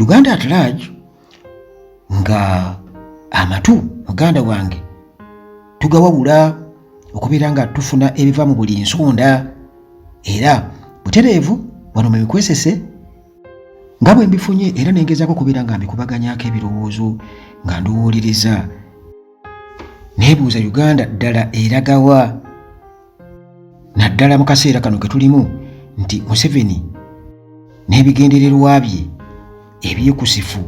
Uganda at large nga amatu muganda wange tugawawula okubeera nga tufuna ebiva mu buli nsonda era butereevu wano mu bikwesese nga bwe mbifunye era nengezaako okubeera nga mbikubaganyako ebirowoozo nga ndowoolерeza neebuuza Uganda ddala eragawa naddala mu kaseera kano ke tulimu nti Museveni n'ebigendererwa bye ebyekusifu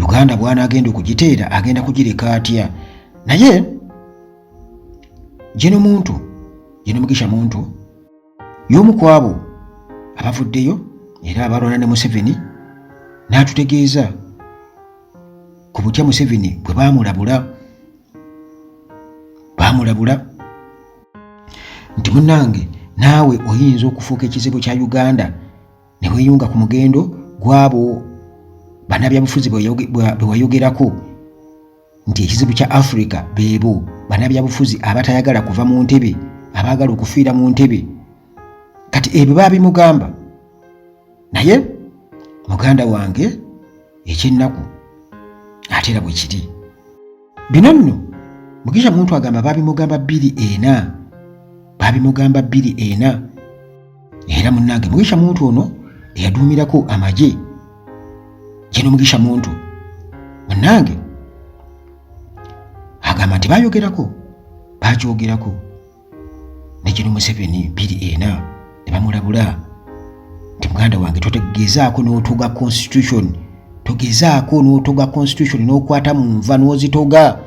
Uganda bw'anaagenda okugiteera agenda kugireka atya? Naye Geno Muntu, Geno Mugisha Muntu y'omu ku abo abavuddeyo era abalwana ne Museveni n'atutegeeza ku butya Museveni bwe baamulabula baamulabula nti munnange naawe oyinza okufuuka ekizibu kya Uganda ne weeyunga ku mugendo gw'abo bannabyabufuzi be wayogerako nti ekizibu kya Africa beebo bannabyabufuzi abatayagala kuva mu ntebe, abaagala okufiira mu ntebe. Kati ebyo baabimugamba, naye muganda wange ekyennaku ate era bwe kiri. Bino nno Mugisha Muntu agamba baabimugamba 24, baabimugamba 24. Era munnange Mugisha Muntu ono eyaduumirako amagye Geno Mugisha Muntu munnange agamba nti bayogerako bakyogerako ne Geno Museveni 24 ne bamulabula nti muganda wange totegezaako n'otoga constitution, togezaako n'otoga constitution n'okwata mu nva n'ozitoga.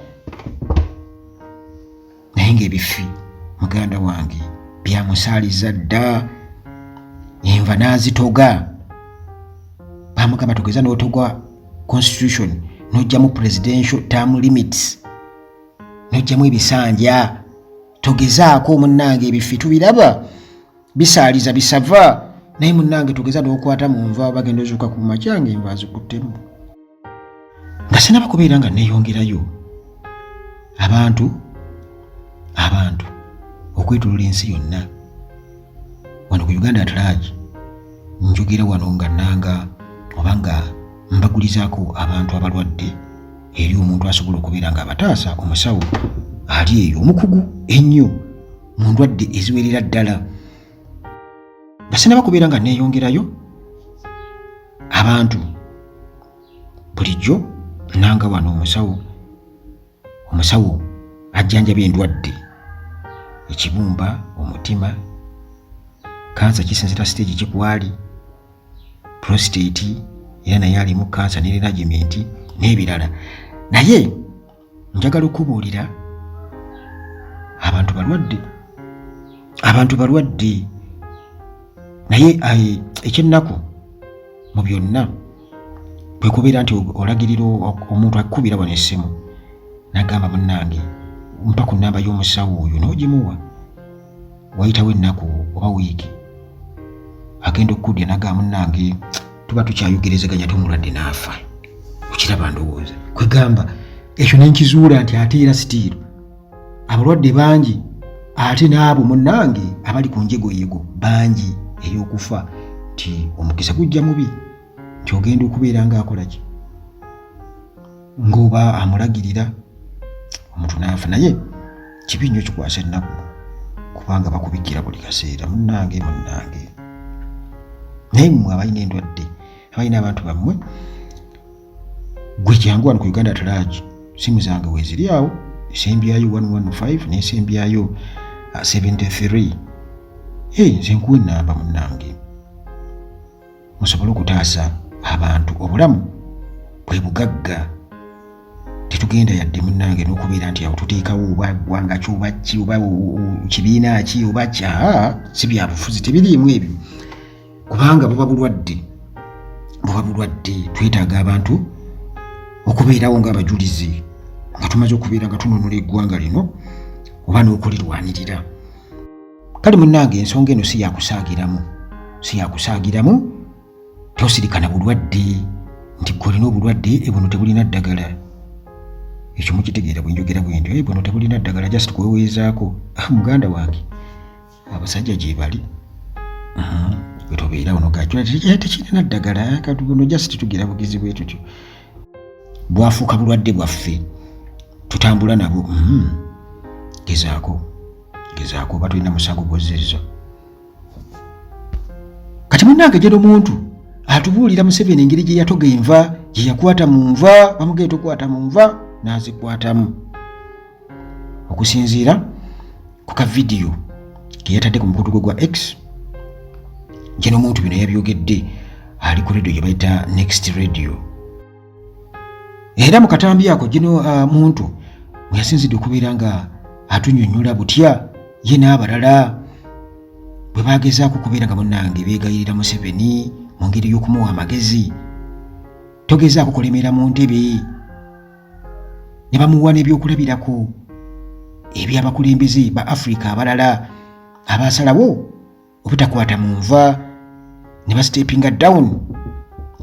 Naye ng'ebifi muganda wange byamusaaliza dda, enva n'azitoga. Bamugamba togeza n'otoga constitution n'ojjamu presidential term limits, n'ojjamu ebisanja, togezaako munnange, ebifi tubiraba bisaaliza bisava, naye munnange togeza n'okwata mu nva, bagenda ozuuka ku makya ng'enva azikuttemu. Nga sinaba kubeera nga neeyongerayo, abantu okwetolola ensi yonna wano ku Uganda at large, njogera wano nga nanga oba nga mbagulizaako abantu abalwadde eri omuntu asobola okubeera nga abataasa, omusawo ali eyo omukugu ennyo mu ndwadde eziwerera ddala. Nga sinaba kubeera nga neeyongerayo, abantu bulijjo nanga wano omusawo ajjanjaba endwadde ekibumba, omutima, kansa kisinzira stage kikwali, prostate era naye alimu kansa ne enlargement n'ebirala. Naye njagala okubuulira abantu balwadde, abantu balwadde, naye ekyennaku mu byonna kwe kubeera nti olagirira omuntu akukubira wano essimu n'agamba munnange mpa ku nnamba y'omusawo oyo, n'ogimuwa, wayitawo ennaku oba wiiki agenda okukudya n'agamba munnange tuba tukyayogerezeganya ate omulwadde n'afa. Okiraba, ndowooza kwegamba ekyo nenkizuula nti ate era sitiiro abalwadde bangi, ate n'abo munnange abali ku njegoyego bangi ey'okufa, nti omukisa gujja mubi nti ogenda okubeera ng'akola ki ng'oba amulagirira omuntu n'afa. Naye kibi nnyo, kikwasa ennaku kubanga bakubikira buli kaseera munnange munnange. Naye mmwe abalina endwadde, abalina abantu bammwe, gwe kyangu wano ku Uganda at large, simu zange weeziri awo, esembyayo 115 n'esembyayo 73. Hey, nze nkuwa ennamba munnange musobole okutaasa abantu. Obulamu bwe bugagga, tetugenda yadde munnange n'okubeera nti awo tuteekawo oba ggwanga ki oba ki oba kibiina ki oba kya si byabufuzi, tebiriimu ebyo, kubanga buba bulwadde, buba bulwadde. Twetaaga abantu okubeerawo ng'abajulizi nga tumaze okubeera nga tununula eggwanga lino oba n'okulirwanirira. Kale munnange ensonga eno si yakusaagiramu, si yakusaagiramu. Tosirikana bulwadde nti gwe olina obulwadde buno tebulina ddagala. Ekyo mukitegeera bwe njogera bwe ntyo, buno tebulina ddagala, just kweweezaako. Muganda wange, abasajja gye bali. Bwetobeerawo nogakyola tekirina ddagala, katuno just tugira bugizi bwe tutyo, bwafuuka bulwadde bwaffe, tutambula nabwo. Gezaako, gezaako, oba tolina musango gwozizza. Kati munnange, gye omuntu atubuulira Museveni engeri gye yatoga enva, gye yakwata mu nva, bamugee tokwata mu nva, n'azikwatamu. Okusinziira ku ka vidiyo ke yatadde ku mukutu gwe gwa X, gye n'omuntu bino yabyogedde ali ku radio gye bayita Next Radio. Era mu katambi ako gino muntu mwe yasinzidde okubeera nga atunyonnyola butya ye n'abalala bwe bagezaako okubeera nga munnange beegayirira Museveni mu ngeri y'okumuwa amagezi, togezaako kulemera mu ntebe, ne bamuwa n'ebyokulabirako ebyabakulembeze ba Afirika abalala abasalawo obutakwata mu nva ne bastepinga down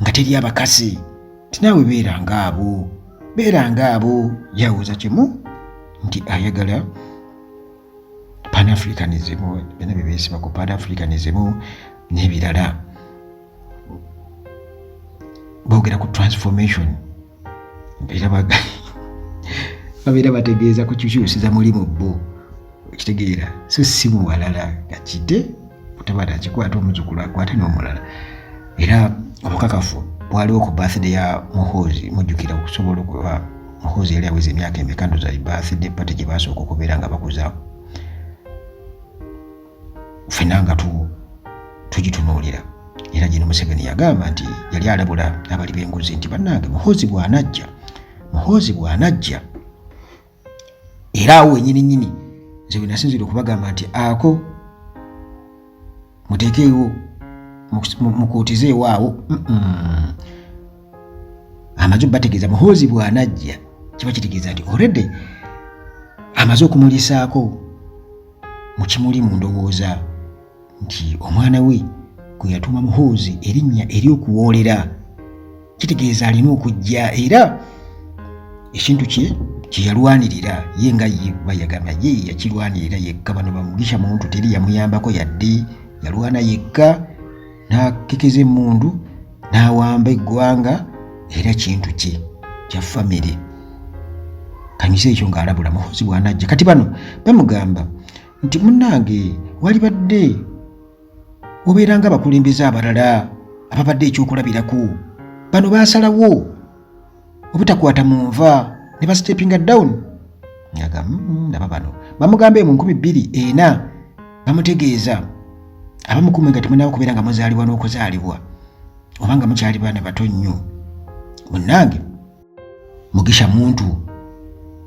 nga teri abakasi, nti naawe beera ngaabo, beera ngaabo. Yawuza kimu nti ayagala Panafricanism, byonna bye beesiba ku Panafricanism n'ebirala. Boogera ku transformation, era babeera bategeeza kukikyusiza mulimu bo, okitegeera, so si muwalala gakite mutabani akikwata, omuzukulu akwate n'omulala. Era obukakafu bwaliwo ku birthday ya Muhoozi, mujjukira okusobola okuba Muhoozi yali aweza emyaka emeka, ndoza birthday party gye basooka okubeera nga bakuza ffenna nga tugitunuulira. Era gino Museveni yagamba nti yali alabula abali b'enguzi nti bannange, Muhoozi bw'anajja, Muhoozi bw'anajja. Era awo wenyini nyini nze bwe nasinzira okubagamba nti ako muteekeewo, mukuutizeewo awo amaze bategeeza Muhoozi bw'anajja, kiba kitegeeza nti already amaze okumulisaako mu kimuli mu ndowooza nti omwana we gwe yatuuma Muhoozi erinnya ery'okuwoolera, kitegeeza alina okujja era ekintu kye kyeyalwanirira ye nga ye bayagamba ye yakirwanirira yekka. Bano bamugisha muntu teri yamuyambako yadde, yalwana yekka n'akekeza emmundu n'awamba eggwanga, era kintu kye kya famire. Kanyise ekyo ng'alabula Muhoozi bw'anajja. Kati bano bamugamba nti munnange, walibadde obeera nga abakulembeze abalala ababadde ekyokulabirako, bano baasalawo obutakwata mu nva ne bastepinga down. Nga ndaba bano bamugambe mu 2004, bamutegeeza abamukume nga temunaba kubeera nga muzaalibwa n'okuzaalibwa oba nga mukyali baana bato nnyo. Munnange, Mugisha Muntu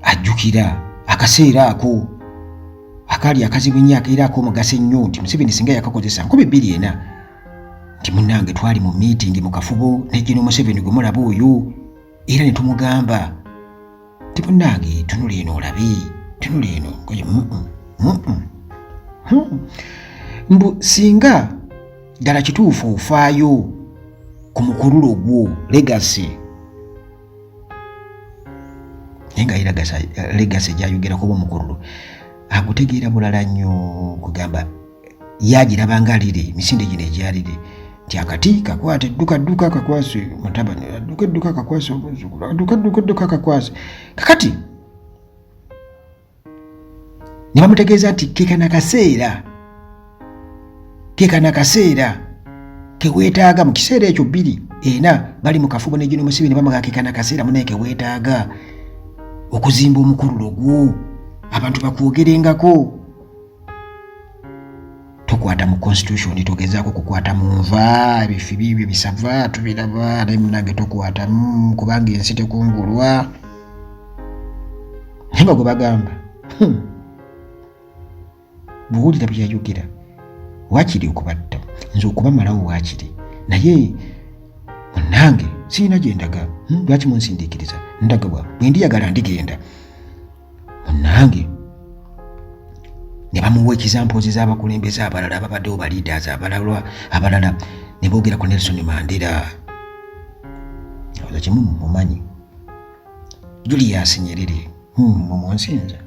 ajjukira akaseera ako akaali akazibu ennyo akeera ak'omugaso ennyo nti Museveni singa yakakozesa 2004, nti munnange twali mu miitingi mu kafubo ne Gino Museveni gwe mulaba oyo, era ne tumugamba nti munnange, tunula eno olabe, tunula eno ngoye mbu singa ddala kituufu ofaayo ku mukululo gwo, legacy, naye nga legacy gyayogerako oba omukululo agutegeera bulala nnyo, kugamba yagiraba nga lire emisinde gino egyalire nti akati kakwate edduka dduka kakwase mutabani, adduka edduka kakwase omuzukulu, adduka dduka dduka kakwase. Kakati ne bamutegeeza nti kekana kaseera, kekana kaseera keweetaaga. Mu kiseera ekyo 2004 bali mu kafubo ne Gino Museveni, bamugaa kekana kaseera munaye keweetaaga okuzimba omukululo gwo, abantu bakwogerengako. Tokwata mu constitution, togezaako kukwata mu nva, ebifi biibyo bisava tubiraba, naye munange tokwatamu kubanga ensi tekungulwa. Naye nga gwe bagamba buwulira byeyayogera, wakiri okubatta nze okubamalawo wakiri, naye munange sirina gye ndaga. Lwaki munsindiikiriza? Ndagabwa bwe ndiyagala ndigenda. Munange ne bamuwa examples z'abakulembeze abalala ababaddewo, ba leaders abalala abalala, ne boogera ku Nelson Mandela, oza kimu mumanyi, Julius Nyerere, mumunsinza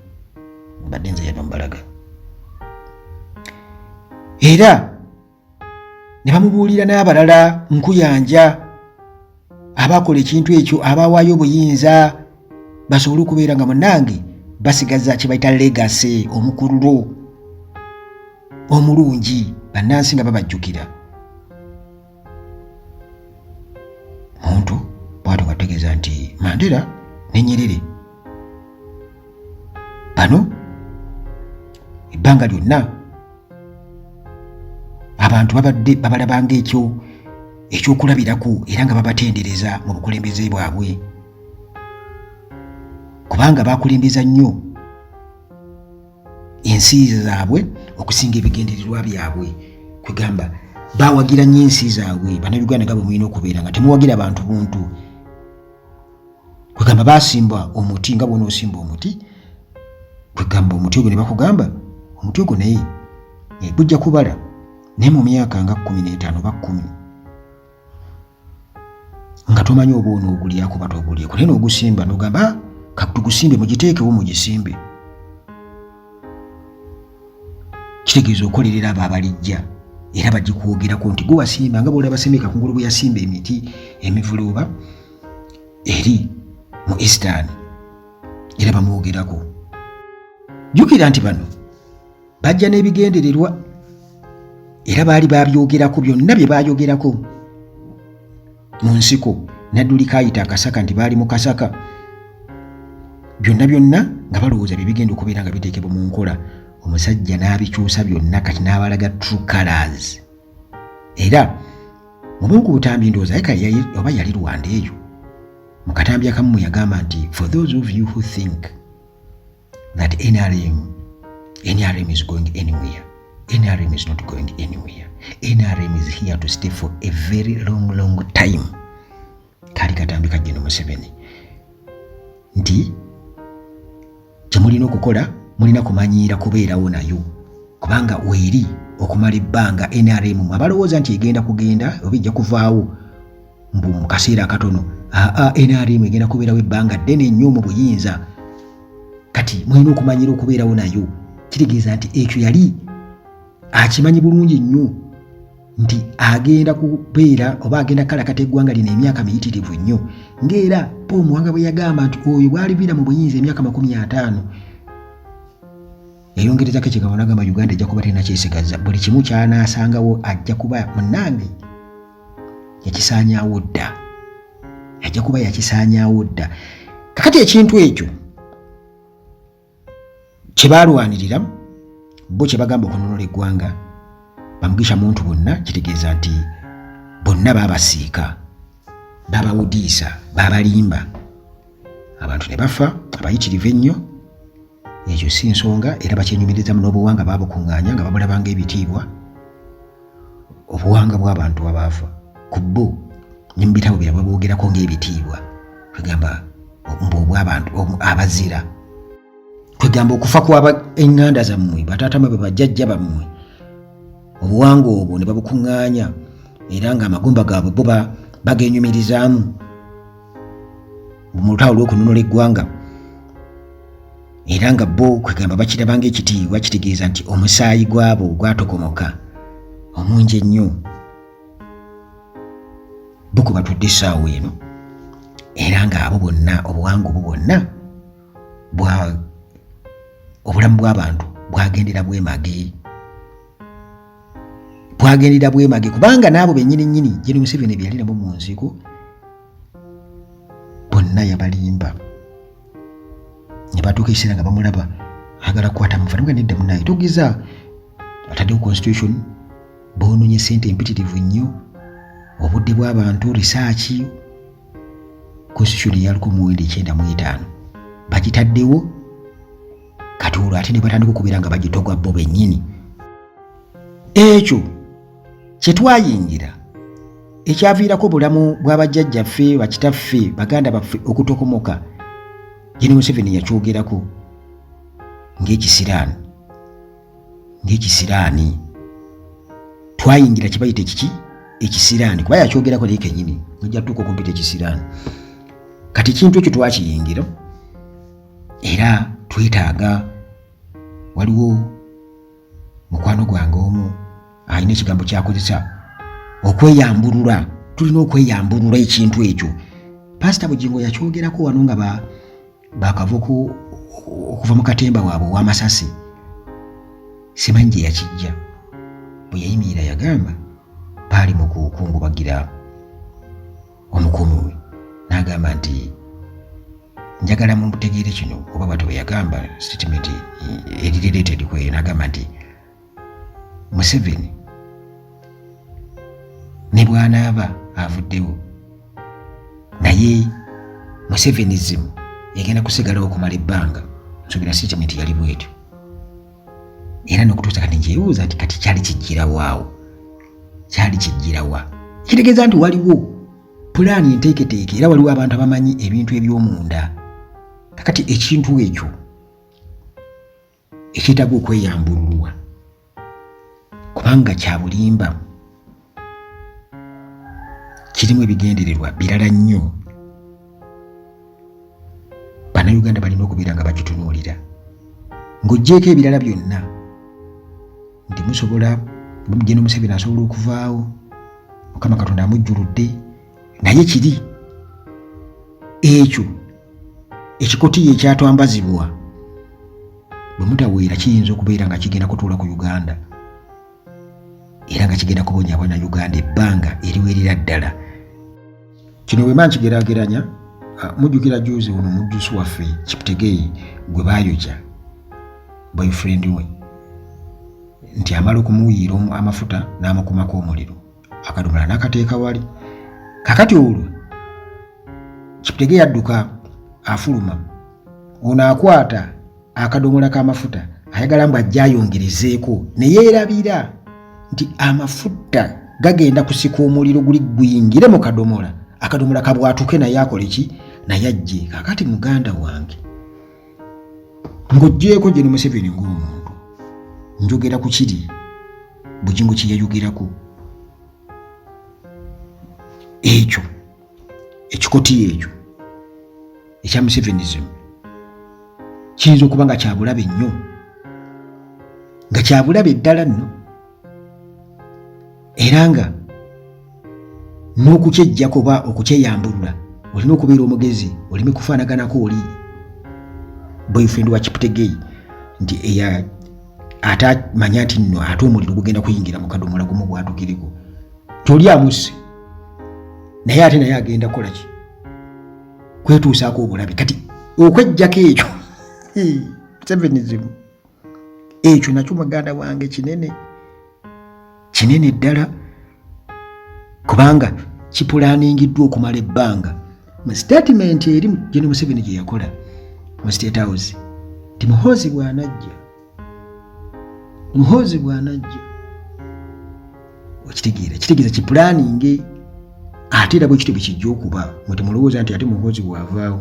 mbadde nze yava mbalaga. Era Ne bamubuulira n'abalala nkuyanja abakola ekintu ekyo, abawaayo obuyinza basobole okubeera nga munange basigaza kye bayita legacy, omukululo omulungi, bannansi nga babajjukira. Muntu bwatyo nga tutegeeza nti Mandela ne Nyerere bano ebbanga lyonna abantu babadde babalabanga ekyo ekyokulabirako era nga babatendereza mu bukulembeze bwabwe, kubanga bakulembeza nnyo ensi zaabwe okusinga ebigendererwa byabwe. Kwegamba bawagira nnyo ensi zaabwe. Bannayuganda nga bwe mulina okubeera nga temuwagira bantu buntu. Kwegamba basimba omuti nga bwonoosimba omuti, kwegamba omuti ogwo ne bakugamba omuti ogwo naye gujja kubala, naye mu myaka nga 15 oba 10 nga tomanyi oba onoogulyako oba togulyeko, naye n'ogusimba n'ogamba, ah, katugusimbe, mugiteekewo mugisimbe. Kitegeeza okolerera abo abalijja era bagikwogerako nti gwe wasimba, nga bwolaba Semeka Kungulu bwe yasimba emiti emivule oba eri mu Eastern, era bamwogerako. Jjukira nti bano bajja n'ebigendererwa era baali babyogerako byonna bye baayogerako mu nsiko. Nadduli kaayita akasaka nti baali mu kasaka, byonna byonna nga balowooza bye bigenda okubeera nga biteekebwa mu nkola. Omusajja n'abikyusa byonna, kati n'abalaga true colors. Era mu bumu ku butambi, ndowooza oba yali Rwanda eyo, mu katambi akamu mwe yagamba nti, "For those of you who think that NRM is going anywhere, NRM is not going anywhere. NRM is here to stay for a very long, long time." Kaali katambi ka Gen Museveni nti kyemulina okukola, mulina kumanyiira kubeerawo nayo, kubanga weeri okumala ebbanga. NRM abalowooza nti egenda kugenda oba ejja kuvaawo mbu mu kaseera akatono, aa, NRM egenda kubeerawo ebbanga ddene nnyo mu buyinza. Kati mulina okumanyira okubeerawo nayo. Kitegeeza nti ekyo yali akimanyi bulungi nnyo nti agenda kubeera oba agenda kalakata eggwanga lino emyaka miyitirivu nnyo, ng'era Paul Muwanga bwe yagamba nti oyo bw'aliviira mu buyinza emyaka 50, yayongerezako ekigambo nagamba Uganda ejja kuba terina kyesigaza, buli kimu kyanaasangawo ajja kuba munange yakisaanyaawo dda, ajja kuba yakisaanyaawo dda. Kakati ekintu ekyo kye baalwanirira bo, kye bagamba okununula eggwanga, bamugisha muntu bonna, kitegeeza nti bonna baabasiika, babawudiisa, babalimba, abantu ne bafa abayitirivu ennyo. Ekyo si nsonga, era bakyenyumirizamu n'obuwanga babukuŋŋaanya nga babulabanga ebitiibwa, obuwanga bw'abantu abaafa ku bo ne mu bitabo byabwe babwogerako ng'ebitiibwa, kwegamba mbu obw'abantu abazira, kwegamba okufa kwaba eŋŋanda zammwe, bataata mwe, bajjajja bammwe, obuwanga obwo ne babukuŋŋaanya era ng'amagumba gaabwe bo bagenyumirizaamu mu lutalo lw'okununula eggwanga, era nga bo kwegamba bakiraba ng'ekitiibwa. Kitegeeza nti omusaayi gwabo gwatokomoka omungi ennyo bo kwe batudde essaawa eno, era ng'abo bonna obuwanga obwo bwonna bwa obulamu bw'abantu bwagendera bwemage, bwagendera bwemage, kubanga n'abo bennyini nnyini Gen Museveni bye yali nabo mu nzigo bonna yabalimba ne batuuka ekiseera nga bamulaba agala kukwata mufa nemuga nedda munaye togeza, ataddewo constitution, boononye sente empitirivu nnyo, obudde bw'abantu, research. Constitution eya 1995 bagitaddewo, kati olwo ate ne batandika okubeera nga bagitogwa bo bennyini. Ekyo kye twayingira ekyaviirako obulamu bw'abajjajjaffe, bakitaffe, baganda baffe okutokomoka, Gen Museveni yakyogerako ng'ekisiraani, ng'ekisiraani twayingira kye bayita ekiki, ekisiraani, kuba yakyogerako naye kenyini, ojja tuuka okumpita ekisiraani. Kati ekintu ekyo twakiyingira era twetaaga. Waliwo mukwano gwange omu alina ekigambo kyakozesa Okweyambulula, tulina okweyambulula ekintu ekyo. Pasita Bugingo yakyogerako wano nga bakava okuva mu katemba waabwe ow'amasasi, simanyi gye yakijja. Bwe yayimirira yagamba baali mu kukungubagira omukuumi we, n'agamba nti njagala mutegeere kino, oba bwatyo bwe yagamba, statement eri related ku eyo, n'agamba nti Museveni ne bw'anaaba avuddewo, naye Musevenism egenda kusigalawo okumala ebbanga. Nsuubira statement yali bwetyo, era n'okutuusa kati njebuuza nti kati kyali kijjirawaawo, kyali kijjirawa? Kitegeeza nti waliwo pulaani enteeketeeke, era waliwo abantu abamanyi ebintu eby'omunda. Kakati ekintu ekyo ekyetaaga okweyambululwa, kubanga kya bulimba, kirimu ebigendererwa birala nnyo. Bannayuganda balina okubeera nga bakitunuulira, ng'oggyeeko ebirala byonna nti musobola Gen Museveni asobola okuvaawo, Mukama Katonda amujjuludde, naye kiri ekyo ekikotiya ekyatwambazibwa bwe mutaweera kiyinza okubeera nga kigenda kutuula ku Uganda, era nga kigenda kubonyabonya Uganda ebbanga eriwerera ddala. Kino bwe mba nkigeraageranya, mujjukira juzi ono omujjusi waffe Kiptegei gwe baayokya boyfriend we, nti amala okumuyiira amafuta n'amukumako omuliro, akadomola n'akateeka wali. Kakati olwo Kiptegei adduka afuluma, ono akwata akadomola k'amafuta ayagala mbu ajja ayongerezeeko, ne yeerabira nti amafuta gagenda kusika omuliro guli guyingire mu kadomola, akadomola kabwatuke, naye akole ki? Naye ajje. Kakati muganda wange, ng'oggyeeko Gen Museveni ng'omuntu, njogera ku kiri Bugingo kye yayogerako, ekyo ekikotiya ekyo ekya Musevenism kiyinza okuba nga kyabulabe nnyo, nga kyabulabe ddala nno, era nga n'okukyejjako oba okukyeyambulula olina okubeera omugezi, oleme kufaanaganako oli boyfriend wa Kiptegei nti eya ate amanya nti nno ate omuliro gugenda kuyingira mu kadomola gumu bwatukireko toli amusse, naye ate naye agenda kukola ki? Kwetuusaako obulabe. Kati okwejjako ekyo Musevenism ekyo nakyo muganda wange kinene kinene ddala, kubanga kipulaningiddwa okumala ebbanga. Mu sitatimenti eri Gen Museveni gye yakola mu State House nti Muhoozi bw'anajja, Muhoozi bw'anajja, okitegeera, kitegeeza kipulaninge, ate era bwe kityo bwe kijja okuba. Mwe temulowooza nti ate Muhoozi bw'avaawo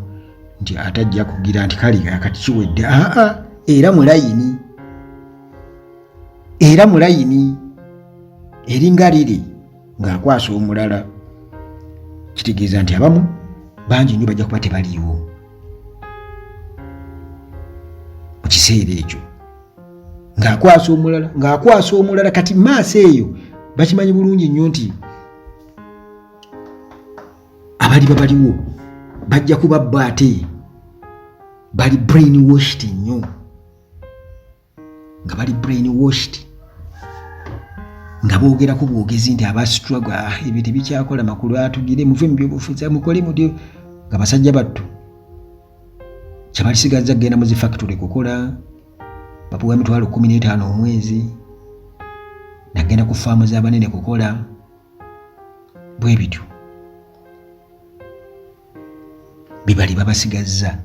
nti ate ajja kugira nti kale kati kiwedde. Aa, era mulayini, era mulayini eringa liri ng'akwasa omulala. Kitegeeza nti abamu bangi nnyo bajja kuba tebaliiwo mu kiseera ekyo ng'akwasa omulala, ng'akwasa omulala. Kati maaso eyo bakimanyi bulungi nnyo nti abaliba baliwo bajja kuba bo ate bali brain washed nnyo, nga bali brain washed, nga boogerako bwogezi nti aba struggle, ah, ebyo tebikyakola makulu, atugire muve mu byobufuzi, mukole mutyo, nga basajja battu kyebalisigaza kugenda mu zifactory kukola, bapuwa 15000 omwezi, nagenda ku faamu z'abanene kukola, bwe bityo bibali babasigazza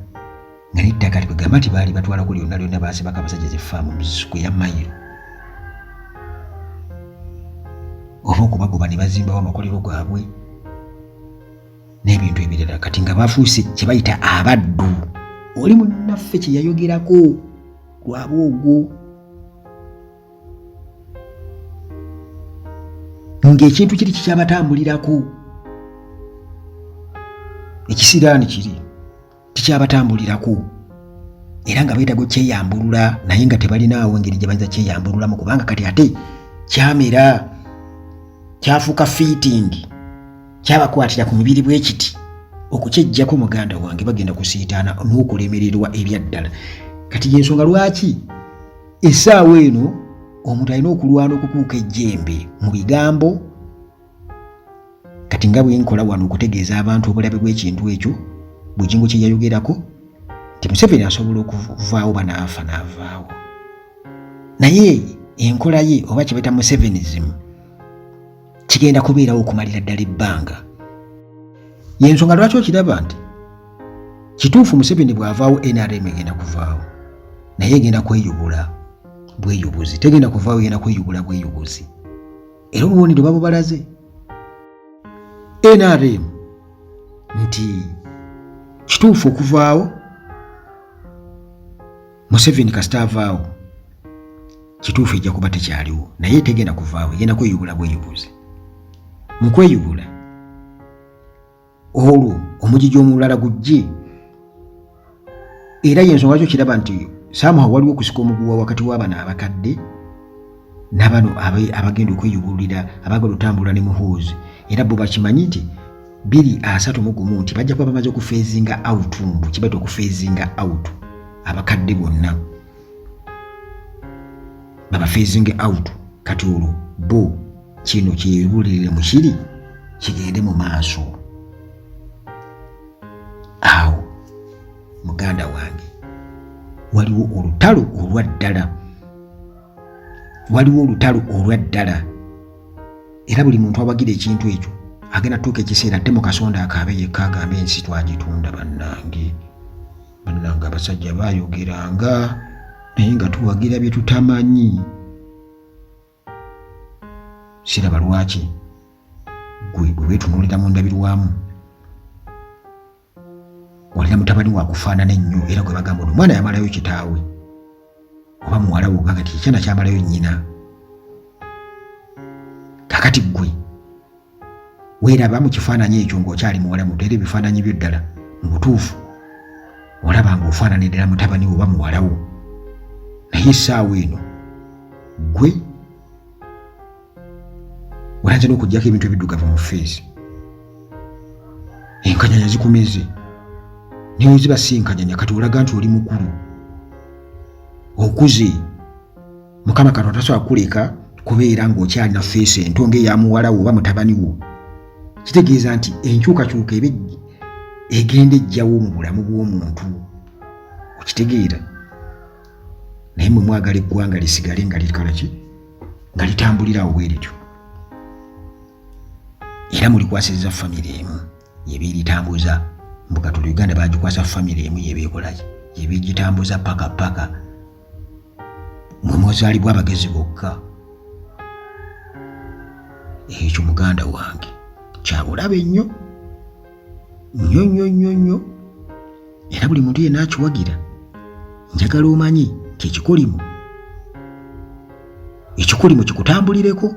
nga n'ettaka likwegamba nti baali batwalako lyonna lyonna, baasibako abasajja zifaamu mu square mayiro, oba okubagoba ne bazimbawo amakolero gaabwe n'ebintu ebirala. Kati nga bafuuse kye bayita abaddu. Oli munnaffe kye yayogerako lwaba ogwo ng'ekintu kiri kikyabatambulirako, ekisiraani kiri kikyabatambulirako, era nga beetaaga okyeyambulula, naye nga tebalinaawo engeri gye bayinza kyeyambululamu, kubanga kati ate kyamera. Kyafuuka fitting, kyabakwatira ku mibiri bwe kiti. Okukyejjako, muganda wange, bagenda kusiitaana n'okulemererwa ebyaddala. Kati yensonga lwaki essaawa eno omuntu alina okulwana okukuuka ejjembe mu bigambo, kati nga bwenkola wano, okutegeeza abantu obulabe bw'ekintu ekyo Bugingo kye yayogerako nti Museveni asobola okuvaawo, banaafa n'avaawo, naye enkola ye oba kye bayita Musevenism kigenda kubeerawo okumalira ddala ebbanga. Yensonga lwaki okiraba nti kituufu Museveni bw'avaawo NRM egenda kuvaawo, naye egenda kweyubula bweyubuzi, tegenda kuvaawo, egenda kweyubula bweyubuzi. Era obubonero babubalaze NRM nti kituufu okuvaawo Museveni kasita avaawo, kituufu ejja kuba tekyaliwo, naye tegenda kuvaawo, egenda kweyubula bweyubuzi. Mu kweyubula olwo omugigi omulala gujje. Era yensonga kyo kiraba nti somehow waliwo okusika omuguwa wakati w'abano abakadde n'abano abagenda okweyubulira, abagala otambula ne Muhoozi. Era bo bakimanyi nti 2031 nti bajja kuba bamaze okuphasinga out, mbu kibaita okuphasinga out abakadde bonna, babaphasinge out. Kati olwo bo kino kyebulirire mu kiri kigende mu maaso awo. Muganda wange, waliwo olutalo olwa ddala, waliwo olutalo olwa ddala, era buli muntu awagira ekintu ekyo agenda tuuka ekiseera ate mu kasonda akaabe yekka, agambe ensi twagitunda. Bannange, bannange, abasajja baayogeranga naye nga tuwagira bye tutamanyi. Siraba lwaki gwe bwe weetunuulira mu ndabirwamu olina mutabani wakufaanana ennyo, era gwe bagamba ono omwana yamalayo kitaawe, oba muwala wo gaga ti ekyana kyamalayo nnyina. Kakati ggwe weeraba mu kifaananyi ekyo ng'okyali muwala muto, era ebifaananyi byo ddala mu butuufu olaba ng'ofaanana eddala mutabani wo oba muwala wo, naye essaawa eno ggwe olanze n'okuggyako ebintu ebiddugavu mu face, enkanyanya zikumeze, naye ziba si nkanyanya. Kati olaga nti oli mukulu, okuze. Mukama Katonda tasobola kukuleka kubeera ng'okyalina face ento ng'eya muwala wo oba mutabani wo. Kitegeeza nti enkyukakyuka eba egenda ejjawo mu bulamu bw'omuntu, okitegeera? Naye mwe mwagala eggwanga lisigale nga likala ki, nga litambulira awo bwe lityo, era mulikwasizza famire emu yeba eritambuza. Mbuga tuli Uganda bagikwasa famire emu yeba ekolaki, yeba egitambuza paka paka. Mwe muzaalibwa abagezi bokka. Ekyo, muganda wange, kyabulabe nnyo nnyo nnyo nnyo nnyo, era buli muntu yenna akiwagira, njagala omanyi nti ekikolimo, ekikolimo kikutambulireko.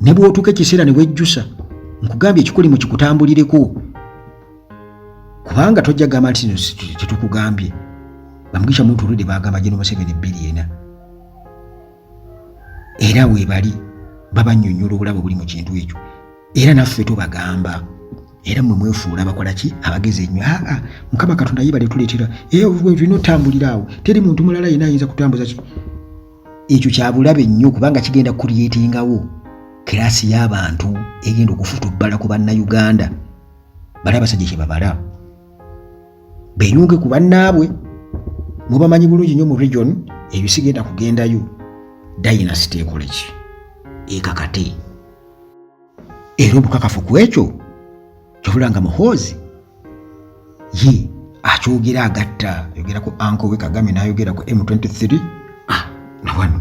Ne bw'otuuka ekiseera ne wejjusa, nkugambye ekikolimo kikutambulireko, kubanga tojja gamba nti no tetukugambye. Bamugisha Muntu olwedde bagamba Gen Museveni 24, era weebali babanyonyola obulabe obuli mu kintu ekyo, era naffe tubagamba, era mmwe mwefuula abakola ki, abagezi ennyo. Aa, Mukama Katonda yebale tuleetera tulina otambulira awo, teri muntu mulala yenna ayinza kutambuza ki. Ekyo kyabulabe nnyo, kubanga kigenda kucreatingawo class y'abantu egenda okufutubbala ku Bannayuganda. Bali abasajja kye babala beyunge ku bannaabwe, mubamanyi bulungi nnyo mu region eyo, sigenda kugendayo. Dynasty ekole ki, ekakate. Era obukakafu ku ekyo kyobula nga Muhoozi ye akyogera, agatta ayogera ku uncle we Kagame n'ayogera ku M23. Ah, nawano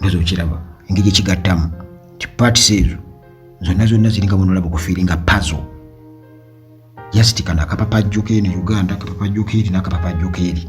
ndoza okiraba engeri ekigattamu nti parts ezo zonna zonna ziringa bonolaba okufillinga puzzle. Just kano akapapajjo k'eno Uganda, akapapajjo k'eri n'akapapajjo k'eri.